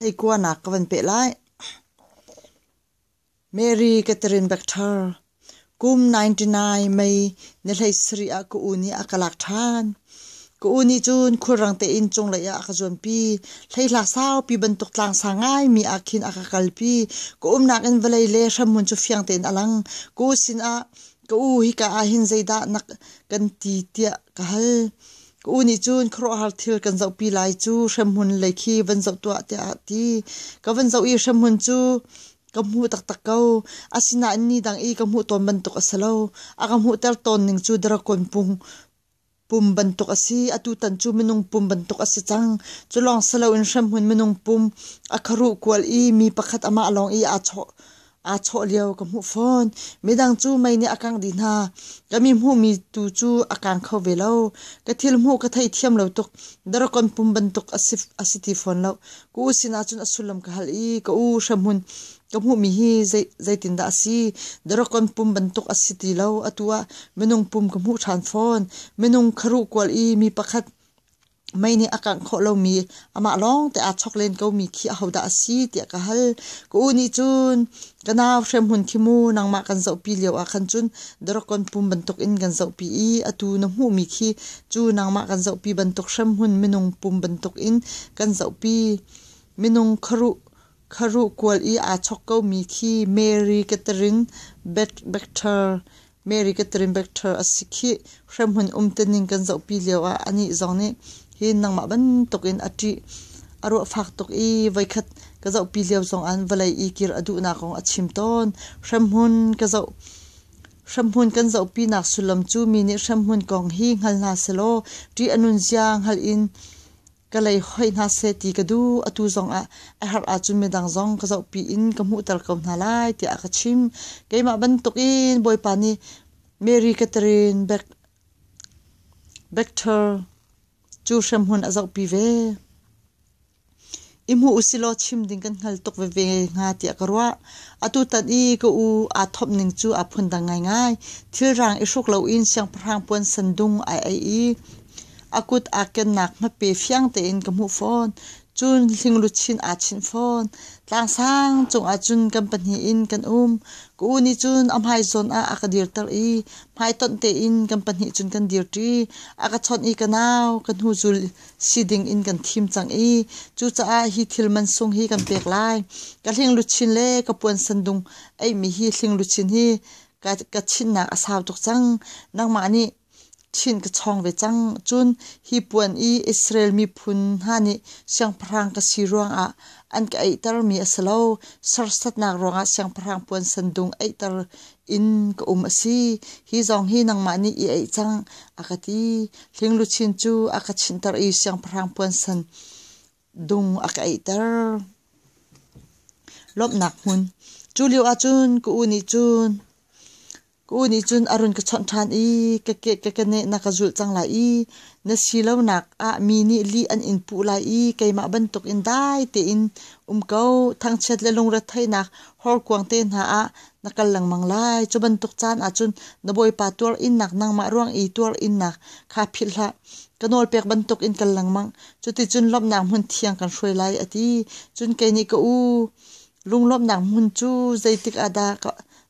Theikuanak ka van peh lai. Mary Catherine Baxter, kum 99 May ni 17 ah ka u nih a ka lak ṭhan. Ka u nih cun khulrang tein cunglei ah a ka zuanpi. Hleihlak saupi bantuk tlangsang ngaimi ah khin a ka kalpi. Ka umnak in vawlei le hremhmun cu fiang tein a lang. Ka u sinah ka u hika ah hin zeidah na kan ti tiah ka hal. Ka u nih cun khuaruahhar thil kan zohpi lai cu hremhmun lei khi van zoh tuah tiah a ti. Ka van zoh i hremhmun cu ka hmuh taktak ko. Asinain ni dang i ka hmuh tawn bantuk a si lo. A ka hmuhter tawn ning cu drakon pung pum bantuk a si. Atutan cu minung pum bantuk a si cang. Cu lawng si loin hremhmun minung pum a kharuh kual i mi pakhat amah lawng i aa chawh aa chawh lio ka hmuh fawn. Midang cu mei nih a kangh dih hna. Ka mi hmuhmi tu cu a kang kho ve lo. Ka thil hmuh ka theithiam lo tuk. Daragon pum bantuk a si, a si ti fawn lo. Ka u sinah cun a sullam ka hal i ka u hremhmun ka hmuhmi hi zei, zeitindah a si? Daragon pum bantuk a si ti lo. Atu ah minung pum ka hmuh ṭhan fawn. Minung kharuh kual i mi pakhat Mei nih a kangh khawh lomi amah lawngte aa chok len komi khi ahodah a si tiah ka hal. Ka u nih cun ka nau hremhmun khi mu nangmah kan zohpi lio ah khan cun drakon pum bantukin kan zohpi i atu na hmuhmi khi cu nangmah kan zohpi bantuk hremhmun minung pum bantukin kan zohpi. Minung kharuh kharuh kual i aa chok komi khi Mary Catherine Baxter Mary Catherine Baxter a si khih. Hremhmun umtuning kan zohpi lioah anih zong nih hin nangmah bantukin a ṭih. A ruah fak tuk i voikhat ka zohpi lio zongah vawlei i kir a duhnak kong a chim tawn. Hremhmun ka zoh Hremhmun kan zohpinak sullam cu mi nih hremhmun kong hi hngal hna selaw ṭih a nun zia hngalh in ka lei hoih hna seh ti ka duh. Atu zongah a herh ahcun midang zong ka zohpi in ka hmuhter ko hna lai tiah a ka chim. Keimah bantukin Bawipa nih Mary Catherine Baxter cu hremhmun a zohpi ve. I hmu usilaw chim ding kan hngal tuk veve hnga tiah ka ruah. Atutan i ka u aa thawp ning cu aa phundang ngaingai. Thilrang i hruk loin siangpahrang puan sandung ai aih i A kut aa kennak hmape fiang tein ka hmuh fawn. Cun hlingluchin aa chinh fawn. Tlangsang cungah cun kan pahnih in kan um. Ka u nih cun a hmai zawn ah a ka dirter i hmaitonh tein kan pahnih cun kan dirṭi. A ka chawnh i ka nau, ka hnuzul si ding in kan thim cang i cucaah hi thil man sung hi kan pek lai. Ka hlingluchin le ka puan sandung eihmi hi hlingluchin hi ka chinnak a sau tuk cang. Nangmah nih Chin ka chawng ve cang. Cun hi puan i Israel miphun hna nih siangpahrang ka si ruangah an ka eihtermi a si lo. Serhsatnak ruangah siangpahrang puan sandung eihter in ka um a si. Hi zong hi nangmah nih i eih cang, a ka ti. Hling luchin cu a ka chinhter i siangpahrang puan sandung a ka eihter. Lawmhnak hmun. Cu lio ah cun ka u nih cun Ka u nih cun a run ka chawnh ṭhan i ka ke ka keneh na ka zulh cang lai i na si lonak ah mi nih lih an in puh lai i keimah bantukin dai tein um ko. Thangchiat le lungretheihnak horkuang te hna ah na kal lengmang lai. Cu bantuk caan ah cun na bawipa tuar innak nangmah ruang i tuar innak kha philh hlah. Ka nawlpek bantukin kal lengmang. Cuticun lawmhnak hmun thiang kan hruai lai, a ti. Cun kei nih ka u, lunglawmhnak hmun cu zeitik ah dah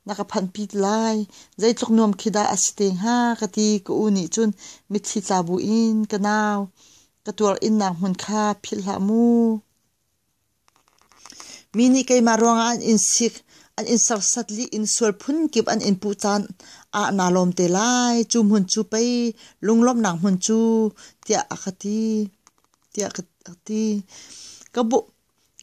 na ka phanhpi lai? Zeitluk nuam khi dah a si te hnga ka ti. Ka u nih cun mitthli tla buin ka nau ka tuar innak hmun kha philh hlah mu. Mi nih keimah ruangah an in sik, an in serhsat lih in sual phunkip an in puh caan ah naa lawm te lai. Cu hmun cu pei lunglawmhnak hmun cu tiah a ka ti. Tiah ka ti. Ka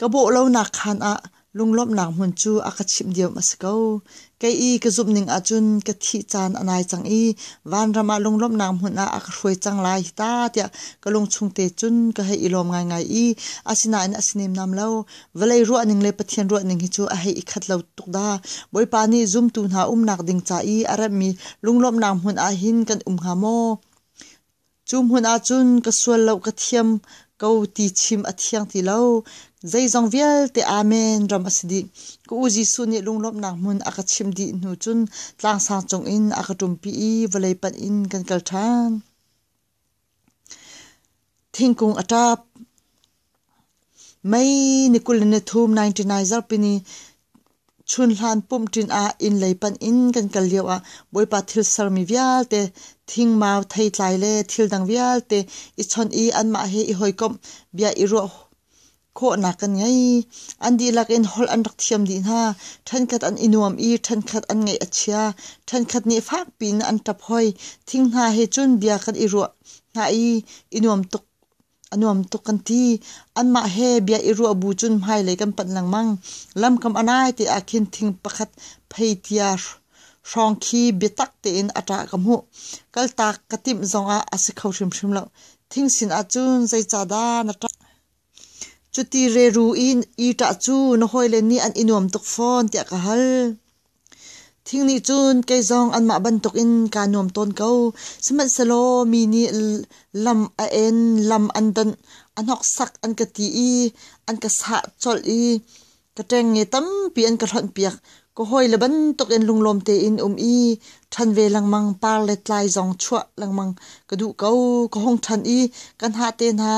Ka bawh lonak khaan ah lunglawmhnak hmun cu a ka chimh diam a si ko. Kei i ka zumhning ahcun ka thih caan a nai cang i vanram ah lunglawmhnak hmun ah a ka hruai cang lai hi ta tiah ka lungchung te cun ka hei i lawm ngaingai i asinain a si nemnam lo. Vawlei ruahning le Pathian ruahning hi cu a hei i khat lo tuk dah. Bawipa nih zumtu hna umnak ding ca i a remhmi lunglawmhnak hmun ah hin kan um hnga maw? Cu hmun ah cun ka sual lo ka thiam ko ti chim a thiang ti lo. Zeizong vialte Amen ram a si dih. Ka u Jesuh nih lunglawmhnak hmun a ka chimh dih hnu cun tlangsang cung in a ka ṭumpi i vawlei panh in kan kal ṭhan. Thingkung a ṭap. May ni 23 99 zarhpini chunhlan pumhṭin ah inn lei panh in kan kal lioah Bawipa thil sermi vialte thingmau theitlai le thil dang vialte i chawnh i anmah he i hawikomh bia i ruah khawhnak kan ngei. An dihlak in holh an rak thiam dih hna. Ṭhenkhat an i nuam i ṭhenkhat an ngaih a chia. Ṭhenkhat nih fakpi in an ṭap hoi. Thing hna he cun bia kan i ruah hna i i nuam tuk a nuam tuk kan ti. Anmah he bia i ruah bu cun hmailei kan panh lengmang. Lamkam a nai te ah khin thing pakhat pheitia hrawng khi biatak tein a ṭah ka hmuh. Kaltak ka timh zongah a si kho hrimhrim lo. Thing sin ahcun zeicahdah na ṭah? Cuti reru in i ṭah cu na hawile nih an i nuam tuk fawn tiah ka hal. Thing nih cun kei zong anmah bantukin kaa nuam tawn ko. Sihmanhsehlaw mi nih lam a en, lam an donh, a hnoksak an ka ti i an ka sah colh i ka ṭengnge tampi an ka hlonhpiak. Ka hawile bantukin lunglawm tein um i ṭhan ve lengmang, par le tlai zong chuah lengmang ka duh ko. Ka hung ṭhan i ka hnah te hna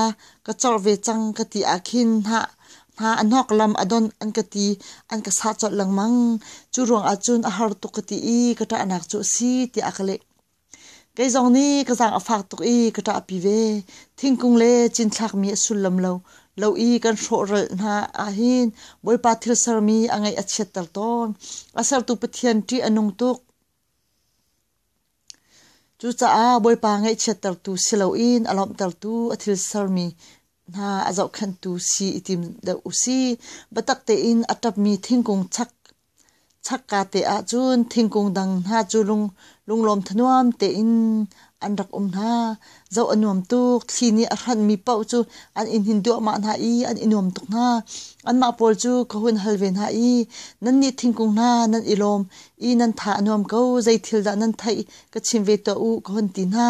ka corh ve cang ka ti ah khin hnah hna a hnok lam a donh an ka ti, an ka sah colh lengmang. Cu ruangah cun a har tuk ka ti i ka ṭahnak cu a si tiah a ka leh. Kei zong nih ka zaang a fak tuk i ka ṭahpi ve. Thingkung le cinthlakmi a sullam lo lo i kan hrawhhralh hna ahhin Bawipa thil sermi a ngaih a chiatter tawn. A sertu Pathian ṭih a nung tuk. Cucaah Bawipa ngaihchiattertu si loin a lawmhtertu a thil sermi hna a zohkhenhtu si i tim deuh u si. Biatak tein a ṭapmi thingkung chak Chakka te ahcun thingkung dang hna cu lunglawm thanuam tein an rak um hna. Zoh a nuam tuk. Thli nih a hranhmi paoh cu an i hnin duahmah hna i an i nuam tuk hna. Anmah pawl cu ka hun hal ve hna i, nannih thingkung hna nan i lawm i nan tha a nuam ko. Zei thil dah nan theih ka chim ve tuah u ka hun ti hna.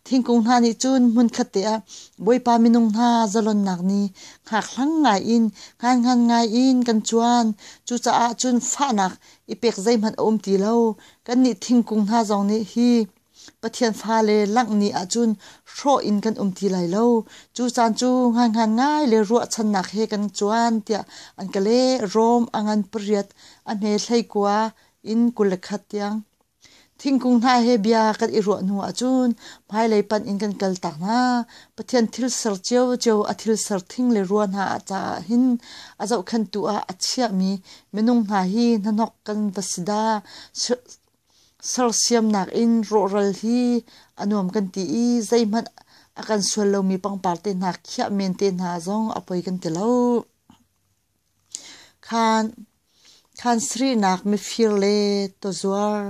Thingkung hna nih cun hmunkhat te ah Bawipa minung hna zalonnak ni hngakhlang ngai in ngangngan ngai in kan cuan. Cucaah cun fahnak i pek zeihmanh a um ti lo. Kannih thingkung hna zong nih hi Pathian fale langh ni ahcun hrawh in kan um ti lai lo. Cu caan cu ngangngan ngai le ruahchannak he kan cuan tiah an ka leh. Rom a ngan pariat a hme 19 in 21 tiang. Thingkung hna he bia kan i ruah hnu ahcun hmailei panh in kan kaltak hna. Pathian thil ser ciocio a thil ser thing le rua hna caah hin a zohkhenhtu ah a chiahmi minung hna hi hnahnok kan va si dah. Sersiamnak in rawhral hi a nuam kan ti i zeihmanh a kan sual lomi pangpar te hna khiah men te hna zong a poi kan ti lo. Khan sarihnak mifir le tawzuar.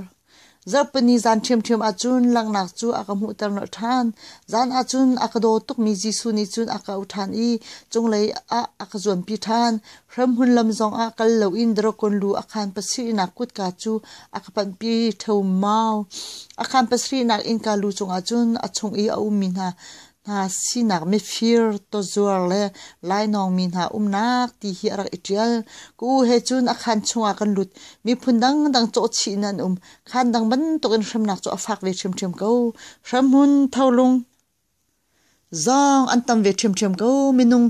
Zarhpini zan ṭhiamṭhiam ahcun langhnak cu a ka hmuhter nolh ṭhan. Zan ahcun a ka daw tukmi Jesuh nih cun a ka auh ṭhan i cunglei ah a ka zuanpi ṭhan. Hremhmun lam zongah kal loin drakon lu a khaan pasarihnak kutka cu a ka panhpi ṭheumau. A khaan pasarihnak innka lu cungah cun a chung i a ummi hna hna sinak mifir, tawzuar le lainawngmi hna umnak ti hi a rak i ṭial. Ka u he cun a khaan chungah kan lut. Miphun dangdang cawhchih in an um. Khaan dang bantukin hremnak cu a fak ve ṭhiamṭhiam ko. Hremhmun tholung zong an tam ve ṭhiamṭhiam ko. Minung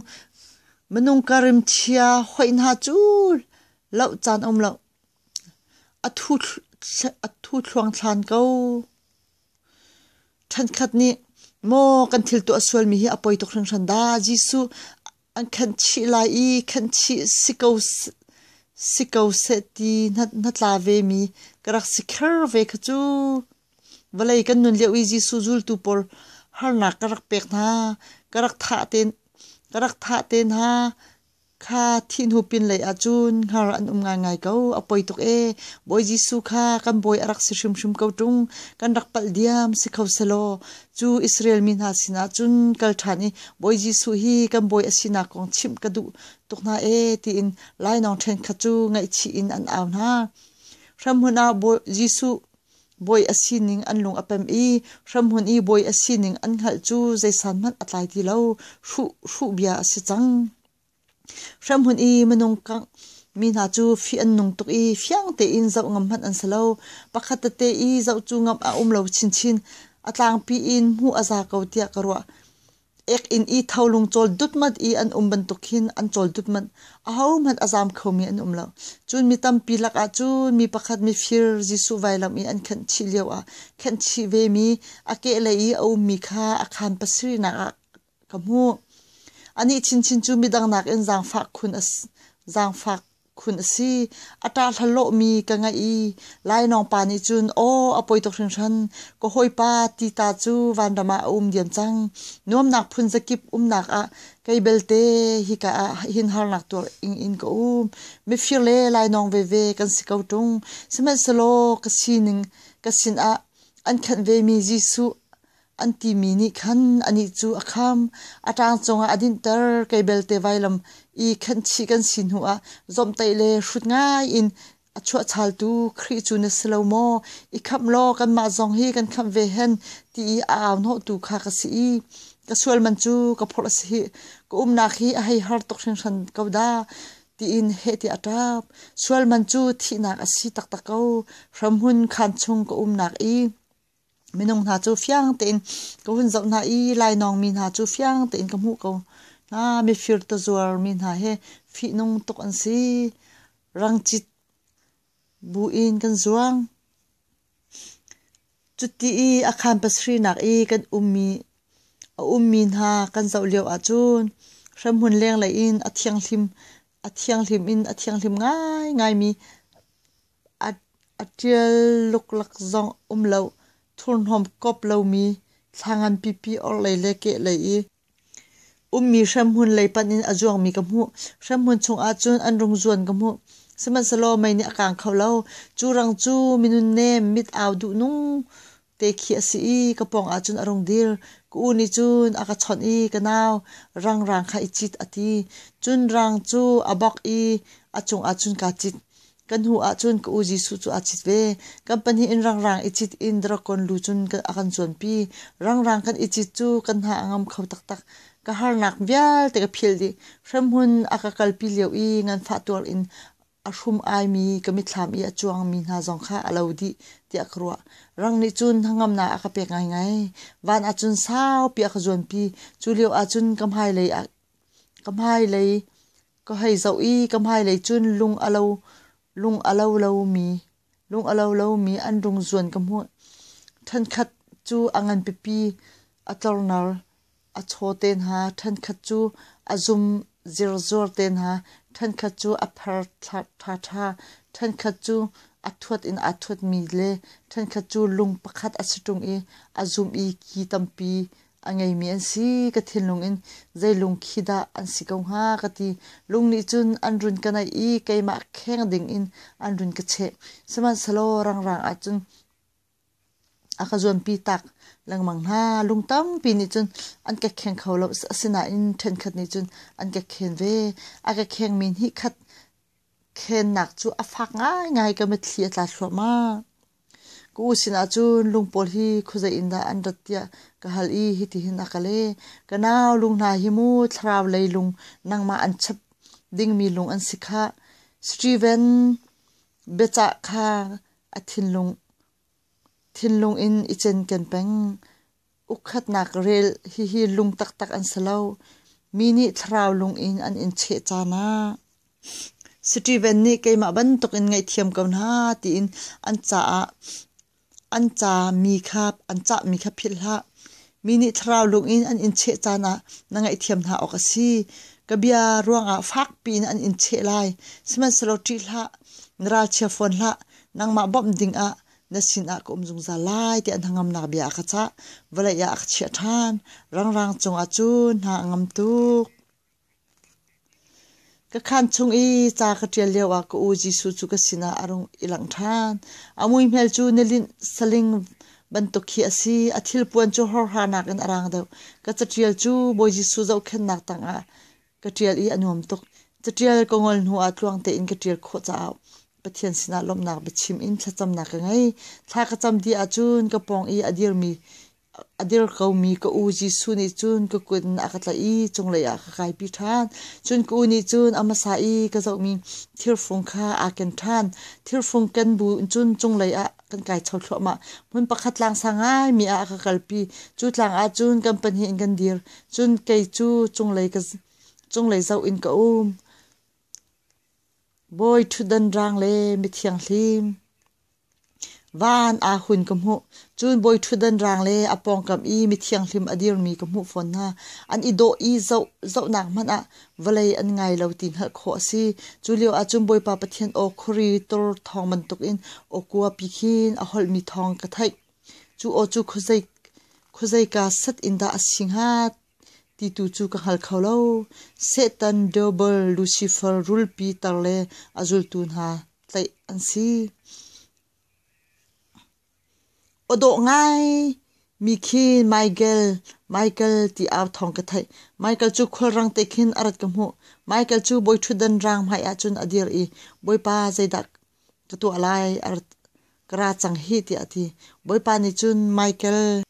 minung karim chia hoih hna cu loh caan um lo. A thu thluangthlan ko. Ṭhenkhat nih maw kan thil tuah sualmi hi a poi tuk hringhran dah. Jesuh an khenhchih lai i khenhchih si ko seh ti hnatla vemi ka rak si kher ve kha cu. Vawlei kan nun lio i Jesuh zultu pawl harnak ka rak pek hna, ka rak thah te hna. Kha thih hnu pinlei ahcun hngar an um ngaingai ko. A poi tuk ee. Bawi Jesuh kha kan bawi a rak si hrimhrim ko ṭung. Kan rak palh diam si kho selaw cu Israel mi hna sinah cun kal ṭhan i Bawi Jesuh hi kan bawi a sinak kong chimh ka duh tuk hna ee tiin lainawng ṭhenkhat cu ngaihchih in an au hna. Hramhmun ah Bawi Jesuh bawi a sining an lung a pem i hramhmun i bawi a sining an hngalh cu zeisan hmanh a tlai ti lo. Hruh, hruh bia a si cang. Hramhmun i minung kangh mi hna cu fih an nung tuk i fiang tein zoh ngam hmanh an si lo. Pakhat tete i zoh cu ngamh a um lo chinchin. A tlangpi in hmuh a za ko tiah ka ruah. Ek-inn i tholung cawl dutmat i an um bantuk khin an cawl dutmat. Ahohmanh a zaam khomi an um lo. Cun mi tampi lakah cun mi pakhat mifir Jesuh vailam i an khenh chih lioah khenh chih vemi a kehlei i a ummi kha a khaan pasarihnak ah ka hmuh. Anih chinchin cu midang nakin zaangfah khun a zaangfak khun a si. A ṭah hlalawhmi ka ngaih i lainawng pa nih cun aw a poi tuk hringhran ka hawipa tita cu vanram ah a um diam cang. Nuamnak phun zakip umnak ah kei belte hika ah hin harnak tuar ing in ka um. Mifir le lainawng veve kan si ko ṭung. Sihmanhsehlaw ka sining ka sinah an khenh vemi Jesuh an timi nih khan anih cu a kham. A ṭang cungah a dinhter. Kei belte vailam i khenhchih kan si hnuah zawmhtaih le hrut ngai in a chuahchaltu Khrih cu na si lo maw? I khamh law kanmah zong hi kan khamh ve hen ti i a au hnawhtu kha ka si i ka sual man cu ka phorh a si hih. Ka umnak hi a hei har tuk hringhran ko dah tiin heh tiah a ṭap. Sual man cu thihnak a si taktak ko. Hramhun khaan chung ka umnak i Minung hna cu fiang tein ka hun zoh hna i lainawngmi hna cu fiang tein ka hmuh ko hna. Mifir tazuar mi hna hi fihnung tuk an si. Rangcit bu in kan zuang. Cuti i a khaan pasarihnak i kan ummi a ummi hna kan zoh lio ahcun hremhmun lenglei in a thianghlim a thianghlim in a thianghlim ngaingaimi A ṭial luklak zong um lo, thurhnawm kop lomi thla nganpipi orhlei le kehlei i ummi hremhmun lei panh in a zuangmi ka hmuh. Hremhmun chungah cun an rung zuan ka hmuh. Sihmanhsehlaw mei nih a kang kho lo. Cu rang cu minunnem mit au duhnung te khi a si i ka pawngah cun a rung dir. Ka u nih cun a ka chawnh i ka nau rang rang kha i cit a ti. Cun rang cu a bok i a cungah cun kaa cit. Kan hnu ah cun ka u Jesuh cu aa cit ve. Kan pahnih in rangrang i cit in drakon lu cun a kan zuanpi. Rangrang kan i cit cu kan hna a ngam kho taktak. Ka harnak vialte ka philh dih. Hremhmun a ka kalpi lio i nganfah tuar in a hrum aimi ka mitthlam i a cuangmi hna zong kha a lo dih tiah ka ruah. Rang nih cun hnangamnak a ka pek ngaingai. Van ah cun saupi a ka zuanpi. Cu lio ah cun ka hmailei ah ka hmailei ka hei zoh i ka hmailei cun lung a lo lung a lo lomi lung a lo lomi an rung zuan ka hmuh. Ṭhenkhat cu a ngan pipi a tlornar a chaw te hna, ṭhenkhat cu a zum zirzuar te hna, ṭhenkhat cu a pher ṭhaṭha, ṭhenkhat cu a thuat in aa thuatmi le ṭhenkhat cu lung pakhat a si ṭung i a zum i ki tampi a ngeimi an si. Ka thinlung in zei lung khi dah an si ko hnga ka ti. Lung nih cun an run ka naih i keimah kheng ding in an run ka cheh. Sihmanhsehlaw rangrang ah cun a ka zuanpi tak lengmang hna. Lung tampi nih cun an ka kheng kho lo. Asinain ṭhenkhat nih cun an ka khen ve. A ka khengmi nih khat khennak cu a fak ngaingai ka mitthli a tla thluahmah. Ka u sinah cun lung pawl hi khuazei in dah an rat tiah ka hal i hitihin a ka leh. Ka nau lung hna hi mu thlarau lei lung nangmah an chep dingmi lung an si khah. Steven biacah kha a thinlung thinlung in i cinken peng. Ukkhatnak rel hihi lung taktak an si lo. Mi nih thlarau lung in an in cheh caan ah Steven nih keimah bantukin ngaihthiam ko hna tiin an caah an ca mi kha an cahmi kha philh hlah. Mi nih thlarau lung in an in cheh caan ah na ngaihthiam hna awk a si. Ka bia ruangah fakpi in an in cheh lai. Sihmanhsehlaw ṭih hlah, na ralchia fawn hlah. Nangmah bawmh dingah na sinah ka um zungzal lai tiah hnangamnak bia a ka cah. Vawlei ah a ka chiah ṭhan. Rangrang cungah cun hna a ngam tuk. Ka khaan chung i ca ka ṭial lioah ka u Jesuh cu ka sinah a rung i langh ṭhan. A muihmel cu nilinh saling bantuk khi a si. A thilpuan cu horha nakin a rang deuh. Ka caṭial cu Bawi Jesuh zohkhenhnak tangah ka ṭial i a nuam tuk. Caṭial ka ngol hnuah tluang tein ka ṭial khawh caah Pathian sinah lawmhnak biachim in thlacamnak ka ngei. Thla ka cam dih ahcun ka pawng i a dirmi A dir komi ka u Jesuh nih cun ka kut in a ka tlaih i cunglei ah a ka kaipi ṭhan. Cun ka u nih cun a hmasa i ka zohmi thirfung kha aa ken ṭhan. Thirfung ken bu cun cunglei ah Kan kai cho thluahmah. Hmun pakhat tlang sang ngaimi ah a ka kalpi. Cu tlang ahcun kan pahnih in kan dir. Cun kei cu cunglei ka cunglei zoh in ka um. Bawi ṭhutdan rang le mithianghlim van aa hun ka hmuh. Cun bawi ṭhutdan rang le a pawngkam i mithianghlim a dirmi ka hmuh fawn hna. An i dawh i zoh zohnak hmanh ah vawlei an ngai lo ti hngalh khawh a si. Cu lio ah cun Bawipa Pathian aw khuari tur thawng bantukin aw kuapi khin a holhmi thawng ka theih. Cu aw cu khuazei khuazeika set in dah a si hnga ti tu cu ka hngal kho lo. Satan, Devil, Lucifer, rulpi tar le a zultu hna tlaih an si. Aw dawh ngai mi khi Michael, Michael ti au thawng ka theih. Michael cu khualrang te khin a rat ka hmuh. Michael cu bawi ṭhutdan rang hmai ah cun a dir i, Bawipa zeidah ka tuah lai? A rat ka ra cang hih tiah a ti. Bawipa nih cun Michael,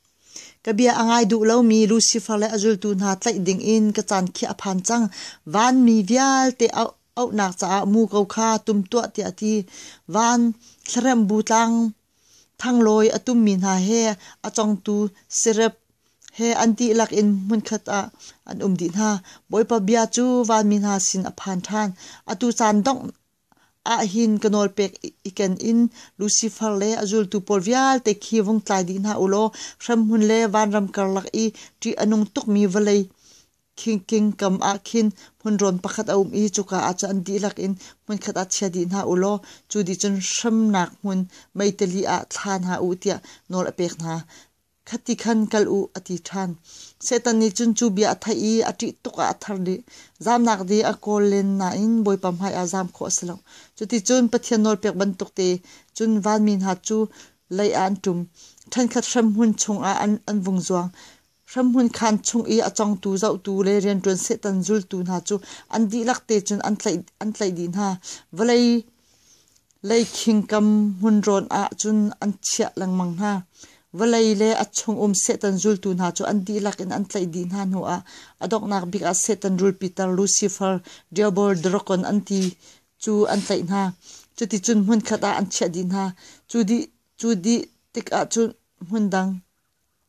ka bia a ngai duh lomi Lucifer le a zultu hna tlaih dingin ka caan khi a phan cang. Vanmi vialte auhnak caah muko kha tum tuah tiah a ti. Van thlarem bu tlang thanglawi a tummi hna he a congtu serep he an dihlak in hmunkhat ah an um dih hna. Bawipa bia cu vanmi hna sin a phan ṭhan. Atu caan dongh ahhin ka nawlpek i ken in Lucifer le a zultu pawl vialte khi vung tlai dih hna u law hremhmun le vanram karlak i ṭih a nung tukmi vawlei King kam ah khin hmunrawn pakhat a um i cuka ah cun an dihlak in hmunkhat ah chia dih hna u law cu dih cun hremnak hmun meitali ah thla hna u tiah nawl a pek hna. Khati khan kal u a ti ṭhan. Satan nih cun cu bia a theih i a ṭih tuk ah a ther dih. Zamnak dih a kawl len nain Bawipa hmaiah zam khawh a si lo. Cuticun Pathian nawlpek bantuk te cun vanmi hna cu lei ah an ṭum. Ṭhenkhat hremhmun chungah an vung zuang. Hremhmun khaan chung i a congtu, zohtu le rianṭuan Satan zultu hna cu an dihlak te cun an tlaih, an tlaih dih hna. Vawlei lei khingkam hmunrawn ah cun an chiah lengmang hna. Vawlei le a chungum Satan zultu hna cu an dihlak in an tlaih dih hna hnuah a donghnak bik ah Satan rulpi-tar Lucifer, Diabol, Dragon an ti cu an tlaih hna. Cuticun hmunkhat ah an chiah dih hna. Cu dih, cu dih tikah cun hmundang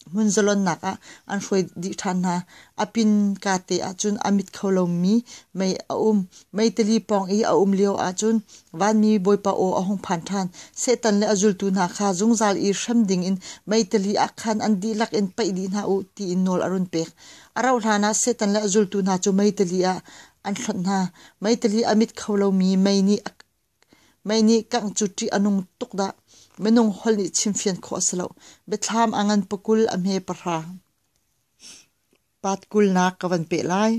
Hmun zalonnak ah an hruai dih ṭhan hna. A pin kate ahcun a mit kho lomi mei a um. Meitali pawng i a um lio ahcun vanmi Bawipa aw a hung phan ṭhan. Satan le a zultu hna kha zungzal i hrem dingin meitali ah khan an dihlak in paih dih hna u tiin nawl a run pek. A rauh hlanah Satan le a zultu hna cu meitali ah an hlonh hna. Meitali a mit kho lomi mei nih Mei nih kangh cu ṭih a nung tuk dah. Minung holh nih chimfian khawh a si lo. Biathlam a ngan pakul a hme pahra. Pat kulnak ka van peh lai.